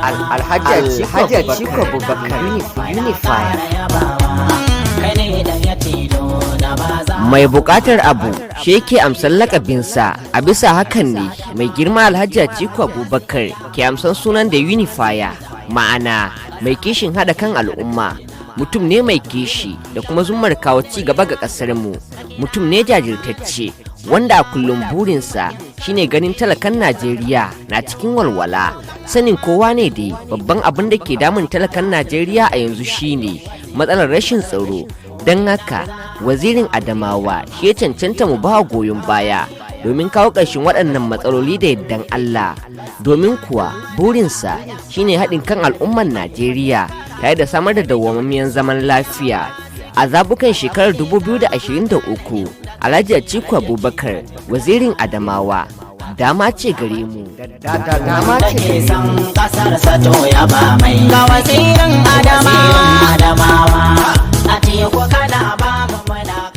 Alhaji Atiku Abubakar, Unifier. Mai bukatar abu shi yake amsan lakabinsa. A bisa hakan ne mai girma Alhaji Atiku Abubakar ke amsan sunan da Unifier, ma'ana mai kishin haɗa kan al'umma. Mutum ne mai kishi da kuma zumar kawo ci gaba ga ƙasar mu. Mutum ne jajirtacce wanda a kullum burinsa shine ganin talakan Najeriya na cikin walwala. Sanin kowa ne dai, babban abin da ke damun talakan Najeriya a yanzu shine matsalar rashin tsaro. Don haka Wazirin Adamawa shi ya cancanta mu ba goyon baya domin kawo ƙarshen waɗannan matsaloli da yardan Allah, domin kuwa burinsa shine haɗin kan al'ummar Najeriya tare da samar da dawwammammiyar zaman lafiya. A zabukan shekarar 2023, Alhaji Atiku Abubakar, Wazirin Adamawa, dama ce gare mu. Dama ce ke san kasar sato ya ba mai ga Wazirin Adamawa, Adamawa, Atiku, kana ba mu muna.